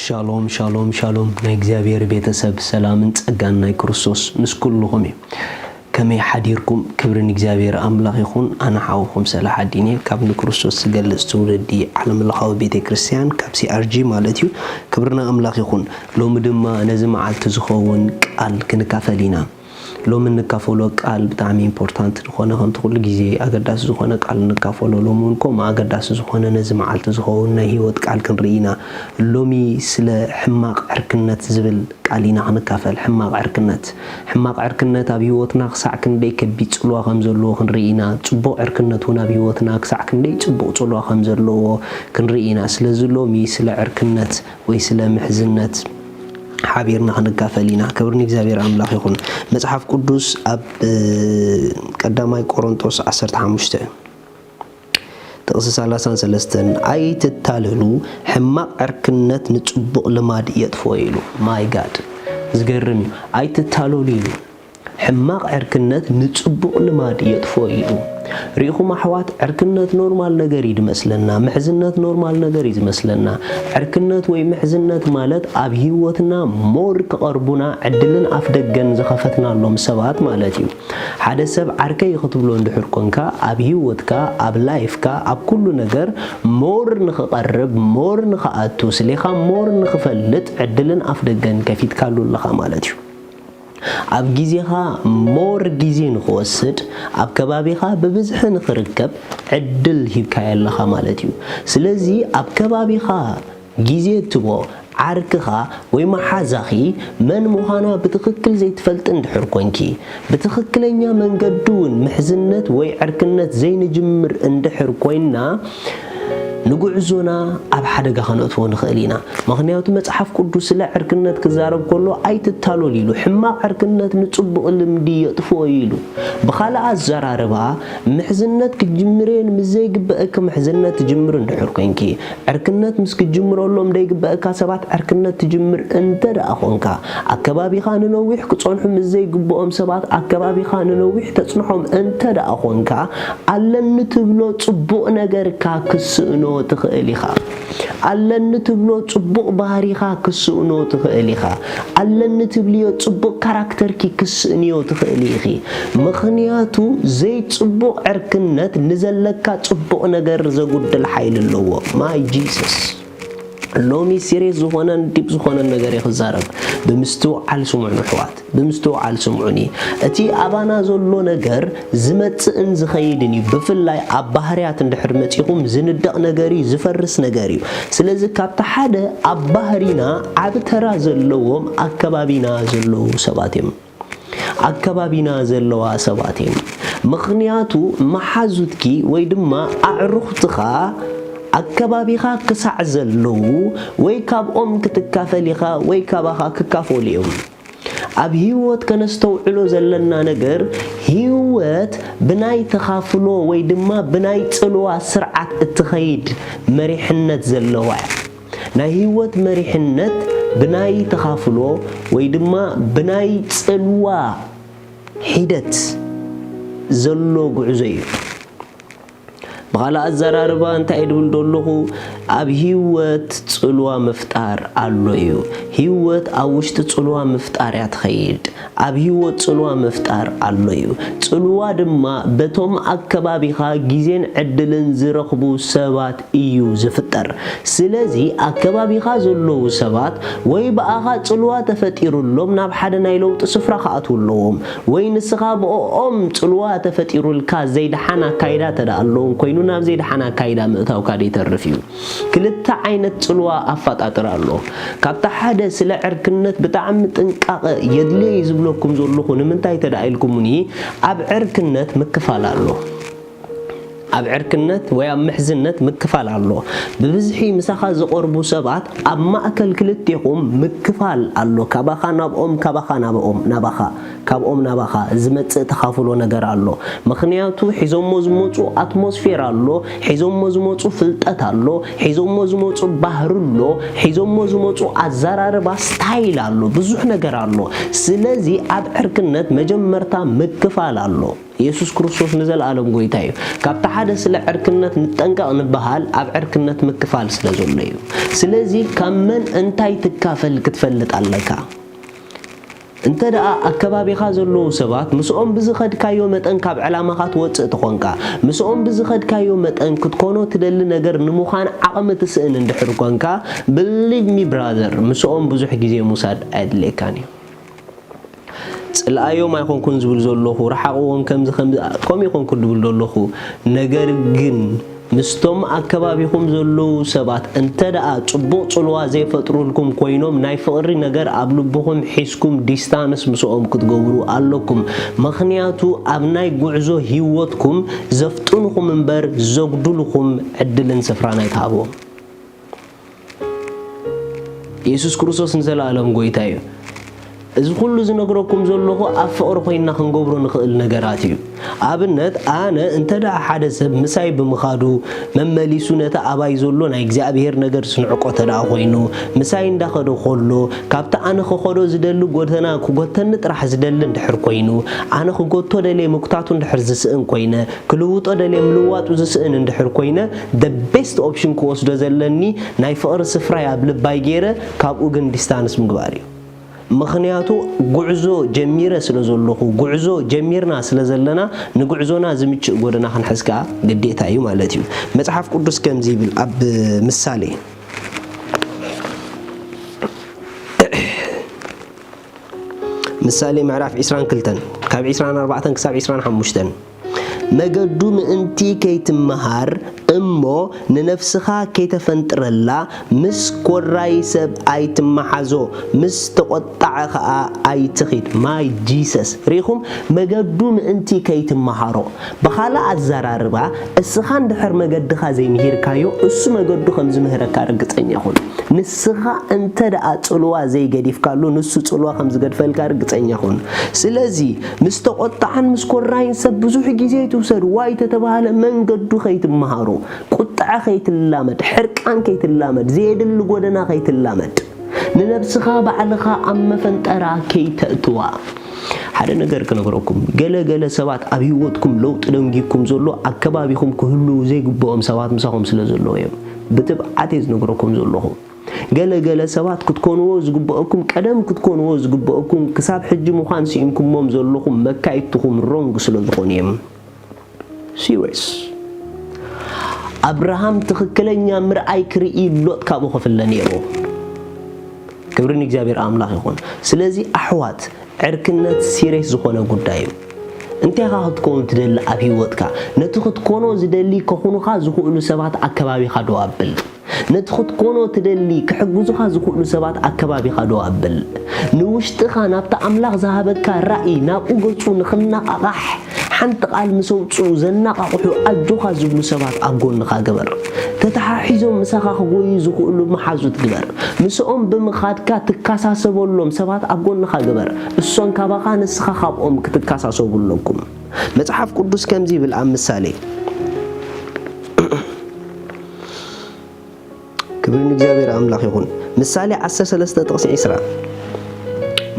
ሻሎም ሻሎም ሻሎም ናይ እግዚኣብሔር ቤተሰብ ሰላምን ጸጋን ናይ ክርስቶስ ምስ ኩልኹም እዩ። ከመይ ሓዲርኩም? ክብሪ ንእግዚኣብሔር ኣምላኽ ይኹን። ኣነ ሓውኹም ሰላሕ ኣዲን እየ ካብ ንክርስቶስ ዝገልጽ ትውልዲ ዓለምለኻዊ ቤተ ክርስቲያን ካብ C R G ማለት እዩ። ክብሪ ንኣምላኽ ይኹን። ሎሚ ድማ ነዚ መዓልቲ ዝኸውን ቃል ክንካፈል ኢና። ሎሚ እንካፈሎ ቃል ብጣዕሚ ኢምፖርታንት ዝኾነ ከምቲ ኩሉ ግዜ ኣገዳሲ ዝኾነ ቃል እንካፈሎ ሎሚ እውን ከምኡ ኣገዳሲ ዝኾነ ነዚ መዓልቲ ዝኸውን ናይ ህይወት ቃል ክንርኢ ኢና። ሎሚ ስለ ሕማቕ ዕርክነት ዝብል ቃል ኢና ክንካፈል። ሕማቕ ዕርክነት ሕማቕ ዕርክነት ኣብ ህይወትና ክሳዕ ክንደይ ከቢድ ጽልዋ ከም ዘለዎ ክንርኢ ኢና። ጽቡቕ ዕርክነት እውን ኣብ ህይወትና ክሳዕ ክንደይ ጽቡቕ ጽልዋ ከም ዘለዎ ክንርኢ ኢና። ስለዚ ሎሚ ስለ ዕርክነት ወይ ስለ ምሕዝነት ሓቢርና ክንካፈል ኢና። ክብሪ ንእግዚኣብሔር ኣምላኽ ይኹን። መጽሓፍ ቅዱስ ኣብ ቀዳማይ ቆሮንጦስ ዓሰርተ ሓሙሽተ ጥቕሲ ሰላሳን ሰለስተን ኣይትታለሉ፣ ሕማቕ ዕርክነት ንጽቡቕ ልማድ የጥፍኦ ኢሉ። ማይ ጋድ፣ ዝገርም እዩ። ኣይትታለሉ ኢሉ። ሕማቕ ዕርክነት ንጽቡቕ ልማድ የጥፍኦ ኢሉ። ርኢኹም ኣሕዋት፣ ዕርክነት ኖርማል ነገር እዩ ዝመስለና፣ ምሕዝነት ኖርማል ነገር እዩ ዝመስለና። ዕርክነት ወይ ምሕዝነት ማለት ኣብ ህይወትና ሞር ክቐርቡና ዕድልን ኣፍደገን ዝኸፈትናሎም ሰባት ማለት እዩ። ሓደ ሰብ ዓርከይ ክትብሎ እንድሕር ኮንካ፣ ኣብ ህይወትካ፣ ኣብ ላይፍካ፣ ኣብ ኩሉ ነገር ሞር ንኽቐርብ፣ ሞር ንኽኣቱ፣ ስሌኻ ሞር ንኽፈልጥ ዕድልን ኣፍደገን ከፊትካሉ ኣለኻ ማለት እዩ። ኣብ ግዜኻ ሞር ግዜ ንኽወስድ፣ ኣብ ከባቢኻ ብብዝሒ ንኽርከብ ዕድል ሂብካዮ ኣለኻ ማለት እዩ። ስለዚ ኣብ ከባቢኻ ግዜ እትቦ ዓርክኻ ወይ መሓዛኺ መን ምዃና ብትኽክል ዘይትፈልጢ እንድሕር ኮንኪ፣ ብትኽክለኛ መንገዲ እውን ምሕዝነት ወይ ዕርክነት ዘይንጅምር እንድሕር ኮይንና፣ ንጉዕዞና ኣብ ሓደጋ ከነእትዎ ንኽእል ኢና። ምኽንያቱ መጽሓፍ ቅዱስ ስለ ዕርክነት ክዛረብ ከሎ ኣይትታለሉ ኢሉ፣ ሕማቕ ዕርክነት ንጽቡቕ ልምዲ የጥፍኦ ኢሉ። ብኻልእ ኣዘራርባ፣ ምሕዝነት ክጅምር እየ ምስ ዘይግበእኪ ምሕዝነት ትጅምር እንድሕር ኮንኪ፣ ዕርክነት ምስ ክጅምረሎም ዘይግበእካ ሰባት ዕርክነት ትጅምር እንተ ደኣ ኾንካ፣ ኣከባቢኻ ንነዊሕ ክጸንሑ ምስ ዘይግብኦም ሰባት ኣከባቢኻ ንነዊሕ ተጽንሖም እንተ ደኣ ኾንካ፣ ኣለኒ ትብሎ ጽቡቕ ነገርካ ክስእኖ ትኽእል ኢኻ። ኣለኒ ትብሎ ጽቡቕ ባህሪኻ ክስእኖ ትኽእል ኢኻ። ኣለኒ ትብልዮ ጽቡቕ ካራክተርኪ ክስእንዮ ትኽእሊ ኢኺ። ምኽንያቱ ዘይጽቡቕ ዕርክነት ንዘለካ ጽቡቕ ነገር ዘጉድል ሓይሊ ኣለዎ። ማይ ጂሰስ። ሎሚ ሲሪየስ ዝኾነን ዲፕ ዝኾነን ነገር እየ ክዛረብ። ብምስትውዓል ስምዑኒ ኣሕዋት፣ ብምስትውዓል ስምዑኒ። እቲ ኣባና ዘሎ ነገር ዝመጽእን ዝኸይድን እዩ። ብፍላይ ኣብ ባህርያት እንድሕር መጺኹም ዝንደቕ ነገር እዩ፣ ዝፈርስ ነገር እዩ። ስለዚ ካብቲ ሓደ ኣብ ባህሪና ዓቢ ተራ ዘለዎም ኣከባቢና ዘለዉ ሰባት እዮም። ኣከባቢና ዘለዋ ሰባት እየን። ምኽንያቱ መሓዙትኪ ወይ ድማ ኣዕሩኽትኻ ኣከባቢኻ ክሳዕ ዘለዉ ወይ ካብኦም ክትካፈል ኢኻ ወይ ካባኻ ክካፈሉ እዮም። ኣብ ህይወት ከነስተውዕሎ ዘለና ነገር ህይወት ብናይ ተኻፍሎ ወይ ድማ ብናይ ጽልዋ ስርዓት እትኸይድ መሪሕነት ዘለዋ እያ። ናይ ህይወት መሪሕነት ብናይ ተኻፍሎ ወይ ድማ ብናይ ጽልዋ ሒደት ዘሎ ጉዕዞ እዩ። ብኻልእ ኣዘራርባ እንታይ ድብል ደለኹ? ኣብ ህይወት ጽልዋ ምፍጣር ኣሎ እዩ። ህይወት ኣብ ውሽጢ ጽልዋ ምፍጣር እያ ትኸይድ። ኣብ ህይወት ጽልዋ ምፍጣር ኣሎ እዩ። ጽልዋ ድማ በቶም ኣከባቢኻ ግዜን ዕድልን ዝረኽቡ ሰባት እዩ ዝፍጠር። ስለዚ ኣከባቢኻ ዘለዉ ሰባት ወይ ብኣኻ ጽልዋ ተፈጢሩሎም ናብ ሓደ ናይ ለውጢ ስፍራ ክኣትዉ ኣለዎም፣ ወይ ንስኻ ብኦም ጽልዋ ተፈጢሩልካ ዘይደሓን ኣካይዳ ተደኣ ኣለዎም ኮይኑ ናብ ዘይደሓን ኣካይዳ ምእታውካ ዘይተርፍ እዩ። ክልተ ዓይነት ጽልዋ ኣፈጣጥር ኣሎ። ካብቲ ሓደ ስለ ዕርክነት ብጣዕሚ ጥንቃቐ የድልዮ እዩ ዝብለኩም ዘለኹ ንምንታይ ተደኣ ኢልኩምኒ፣ ኣብ ዕርክነት ምክፋል ኣሎ። ኣብ ዕርክነት ወይ ኣብ ምሕዝነት ምክፋል ኣሎ። ብብዝሒ ምሳኻ ዝቐርቡ ሰባት ኣብ ማእከል ክልቴኹም ምክፋል ኣሎ። ካባኻ ናብኦም፣ ካባኻ ናብኦም፣ ናባኻ፣ ካብኦም ናባኻ ዝመጽእ ተኻፍሎ ነገር ኣሎ። ምኽንያቱ ሒዞሞ ዝመጹ ኣትሞስፌር ኣሎ፣ ሒዞሞ ዝመጹ ፍልጠት ኣሎ፣ ሒዞሞ ዝመጹ ባህሪ ኣሎ፣ ሒዞሞ ዝመጹ ኣዘራርባ ስታይል ኣሎ፣ ብዙሕ ነገር ኣሎ። ስለዚ ኣብ ዕርክነት መጀመርታ ምክፋል ኣሎ። ኢየሱስ ክርስቶስ ንዘለኣለም ጎይታ እዩ። ካብቲ ሓደ ስለ ዕርክነት ንጠንቀቕ ንበሃል፣ ኣብ ዕርክነት ምክፋል ስለ ዘሎ እዩ። ስለዚ ካብ መን እንታይ ትካፈል ክትፈልጥ ኣለካ። እንተ ደኣ ኣከባቢኻ ዘለዉ ሰባት ምስኦም ብዝኸድካዮ መጠን ካብ ዕላማኻ ትወጽእ ተኾንካ፣ ምስኦም ብዝኸድካዮ መጠን ክትኮኖ ትደሊ ነገር ንምዃን ዓቕሚ ትስእን እንድሕር ኮንካ፣ believe me brother፣ ምስኦም ብዙሕ ግዜ ምውሳድ ኣየድልየካን እዩ። ጽልኣዮም ኣይኮንኩን ዝብል ዘለኹ፣ ረሓቕዎም ከምዚ ከምዚ፣ ከምኡ ይኾንኩ ድብል ዘለኹ። ነገር ግን ምስቶም ኣከባቢኹም ዘለዉ ሰባት እንተ ደኣ ጽቡቕ ጽልዋ ዘይፈጥሩልኩም ኮይኖም፣ ናይ ፍቕሪ ነገር ኣብ ልብኹም ሒዝኩም ዲስታንስ ምስኦም ክትገብሩ ኣለኩም። ምኽንያቱ ኣብ ናይ ጉዕዞ ህይወትኩም ዘፍጥኑኹም እምበር ዘጉድሉኹም ዕድልን ስፍራን ኣይትሃብዎም። ኢየሱስ ክርስቶስ ንዘለኣለም ጎይታ እዩ። እዚ ኩሉ ዝነግረኩም ዘለኹ ኣብ ፍቕሪ ኮይንና ክንገብሮ ንኽእል ነገራት እዩ። ኣብነት፣ ኣነ እንተ ደኣ ሓደ ሰብ ምሳይ ብምኻዱ መመሊሱ ነቲ ኣባይ ዘሎ ናይ እግዚኣብሔር ነገር ዝንዕቆ ተደኣ ኮይኑ፣ ምሳይ እንዳኸደ ከሎ፣ ካብቲ ኣነ ክኸዶ ዝደሊ ጎደና ክጎተኒ ጥራሕ ዝደሊ እንድሕር ኮይኑ፣ ኣነ ክጎቶ ደልየ ምጉታቱ እንድሕር ዝስእን ኮይነ፣ ክልውጦ ደልየ ምልዋጡ ዝስእን እንድሕር ኮይነ፣ the best option ክወስዶ ዘለኒ ናይ ፍቕሪ ስፍራይ ኣብ ልባይ ገይረ ካብኡ ግን ዲስታንስ ምግባር እዩ። ምኽንያቱ ጉዕዞ ጀሚረ ስለ ዘለኹ፣ ጉዕዞ ጀሚርና ስለ ዘለና፣ ንጉዕዞና ዝምችእ ጎደና ክንሕዝ ከኣ ግዴታ እዩ ማለት እዩ። መጽሓፍ ቅዱስ ከምዚ ይብል ኣብ ምሳሌ፣ ምሳሌ ምዕራፍ ዕስራን ክልተን ካብ ዕስራን ኣርባዕተን ክሳብ ዕስራን ሓሙሽተን፣ መገዱ ምእንቲ ከይትመሃር እሞ ንነፍስኻ ከይተፈንጥረላ፣ ምስ ኮራይ ሰብ ኣይትመሓዞ፣ ምስ ተቖጣዐ ኸኣ ኣይትኺድ። ማይ ጂሰስ፣ ርኢኹም? መገዱ ምእንቲ ከይትመሃሮ። ብኻልእ ኣዘራርባ፣ እስኻ እንድሕር መገድኻ ዘይምሂርካዮ፣ እሱ መገዱ ከም ዝምህረካ ርግጸኛ ኩን። ንስኻ እንተ ደኣ ጽልዋ ዘይገዲፍካሉ፣ ንሱ ጽልዋ ከም ዝገድፈልካ ርግጸኛ ኩን። ስለዚ፣ ምስ ተቖጣዕን ምስ ኮራይን ሰብ ብዙሕ ግዜ ኣይትውሰድ። ዋይ ተተባህለ መንገዱ ከይትመሃሮ፣ ቁጥዐ ከይትላመድ፣ ሕርቃን ከይትላመድ፣ ዘየድሊ ጎደና ከይትላመድ፣ ንነብስኻ ባዕልኻ ኣብ መፈንጠራ ከይተእትዋ። ሓደ ነገር ክነግረኩም፣ ገለ ገለ ሰባት ኣብ ህይወትኩም ለውጢ ደንጊኩም ዘሎ ኣከባቢኹም ክህልዉ ዘይግብኦም ሰባት ምሳኹም ስለ ዘለዉ እዮም። ብትብዓት እየ ዝነግረኩም ዘለኹ። ገለ ገለ ሰባት ክትኮንዎ ዝግብኦኩም፣ ቀደም ክትኮንዎ ዝግብኦኩም፣ ክሳብ ሕጂ ምዃን ስኢንኩሞም ዘለኹም መካይድትኹም ሮንግ ስለ ዝኾኑ እዮም። ሲሪየስ። ኣብርሃም ትኽክለኛ ምርኣይ ክርኢ ሎጥ ካብኡ ክፍለ ነይሩ። ክብሪ ንእግዚኣብሔር ኣምላኽ ይኹን። ስለዚ ኣሕዋት፣ ዕርክነት ሲሪየስ ዝኾነ ጉዳይ እዩ። እንታይ ኢኻ ክትከውን ትደሊ ኣብ ህይወትካ? ነቲ ክትኮኖ ዝደሊ ከኹኑኻ ዝኽእሉ ሰባት ኣከባቢኻ ደው ኣብል። ነቲ ክትኮኖ ትደሊ ክሕግዙኻ ዝኽእሉ ሰባት ኣከባቢኻ ደው ኣብል። ንውሽጥኻ ናብቲ ኣምላኽ ዝሃበካ ራእይ ናብኡ ገጹ ንኽነቓቓሕ ሓንቲ ቃል ምስ ኣውጽኡ ዘነቓቕሑ ኣጆኻ ዝብሉ ሰባት ኣብ ጎንኻ ግበር። ተተሓሒዞም ምሳኻ ክጎዩ ዝኽእሉ መሓዙት ግበር። ምስኦም ብምኻድካ ትከሳሰበሎም ሰባት ኣብ ጎንኻ ግበር። እሶም ካባኻ ንስኻ ካብኦም ክትከሳሰቡ ኣለኩም። መጽሓፍ ቅዱስ ከምዚ ይብል ኣብ ምሳሌ። ክብሪ ንእግዚኣብሔር ኣምላኽ ይኹን። ምሳሌ ዓሰርተ ሰለስተ ጥቕሲ ዕስራ፣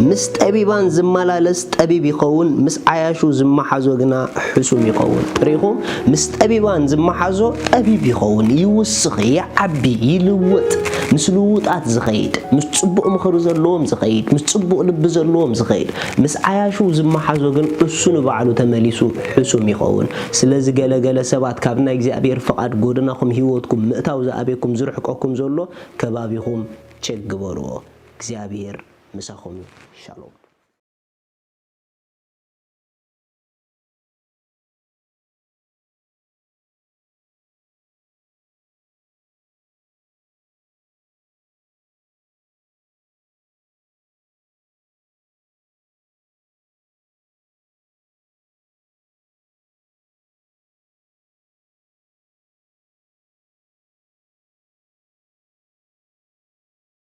"ምስ ጠቢባን ዝመላለስ ጠቢብ ይኸውን፣ ምስ ዓያሹ ዝመሓዞ ግና ሕሱም ይኸውን።" ርኢኹም? ምስ ጠቢባን ዝመሓዞ ጠቢብ ይኸውን፣ ይውስኽ፣ ይዓቢ፣ ይልወጥ። ምስ ልውጣት ዝኸይድ፣ ምስ ጽቡቕ ምኽሪ ዘለዎም ዝኸይድ፣ ምስ ጽቡቕ ልቢ ዘለዎም ዝኸይድ፣ ምስ ዓያሹ ዝመሓዞ ግን እሱ ንባዕሉ ተመሊሱ ሕሱም ይኸውን። ስለዚ ገለ ገለ ሰባት ካብ ናይ እግዚኣብሔር ፍቓድ ጎደናኹም፣ ህይወትኩም ምእታው ዝኣበየኩም፣ ዝርሕቀኩም ዘሎ ከባቢኹም ቸክ ግበርዎ። እግዚኣብሔር ምሳኹም እዩ። ሻሎም።